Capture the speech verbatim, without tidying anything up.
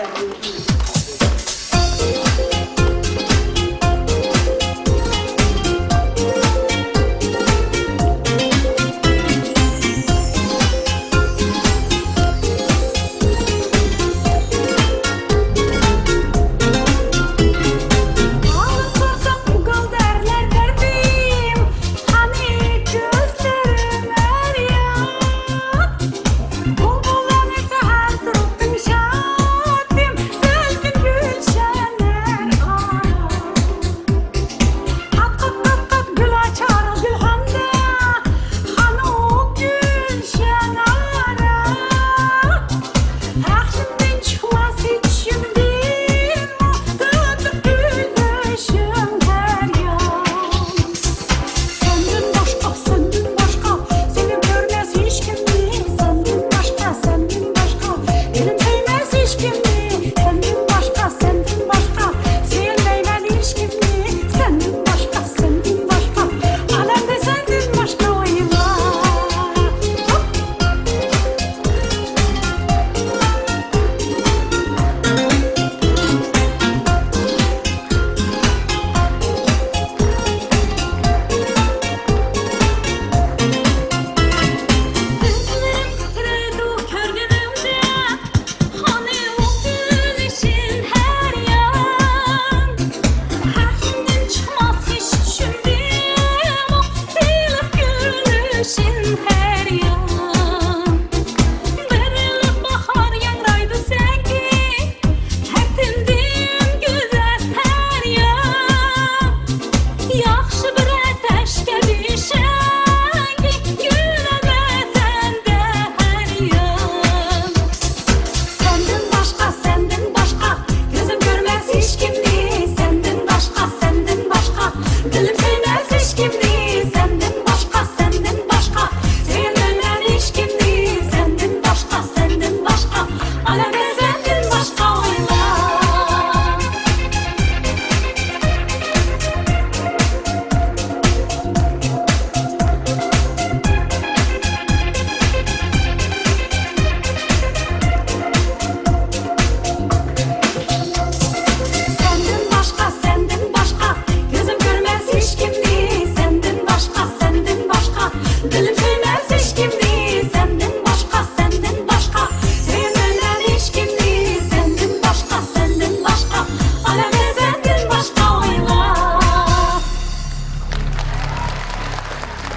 ھالىڭ سورىساق، بۇغدادىكىلەر دەردىم، قانى كۆزلىرىم ئەريان. بۇلبۇللارنى سەھەر تۇرۇپ تىڭشاتتىم، سۆلگۈن گۈلشەنلەر ئارا. قات، قات، قات، قات، گۈل ئاچار گۈلخاندا، خانۇ گۈلشەن ئارا. بەختىمدىن چىقماس ھېچ چۈشۈمدىن، تاتلىق گۈل بېشىڭ ھەر يان. سەندىن باشقا، سەندىن باشقا، سېنى كۆرمەس ھېچكىمنى. سەندىن باشقا، سەندىن باشقا، دىلىم سۆيمەس ھېچكىمنى. سەندىن باشقا، سەندىن باشقا، سۆيەلمەيمەن ھېچكىمنى. سەندىن باشقا، سەندىن باشقا، ئالەمدە سەندىن باشقا ئويلا. كۆزلىرىم تىترەيدۇ كۆرگىنىمدە، خانى ئۇ گۈلشەن ھەر يان. بەختىمدىن چىقماس ھېچ چۈشۈمدىمۇ، سىلىق گۈلشەن ھەر يان. بىرلىك باھار ياڭرايدۇ سەنكى، كەتتىم دېدىم گۈزەل پەرياد. ياخشى بىر ئەتەشكە بېشىڭنى، گۈلەمە سەندە ھەر يىل. سەندىن باشقا، سەندىن باشقا، كۆزۈم كۆرمەس ھېچكىمنى. سەندىن باشقا، سەندىن باشقا، دىلىم سۆيمەس ھېچكىمنى. سەندىن باشقا، سەندىن باشقا، سۆيمەيمەن ھېچكىمنى. سەندىن باشقا، سەندىن باشقا، ئالەمدە سەندىن باشقا ئويلا. سەندىن باشقا، سەندىن باشقا، كۆزۈم كۆرمەس ھېچكىمنى. سەندىن باشقا، سەندىن باشقا، دىلىم سۆيمەس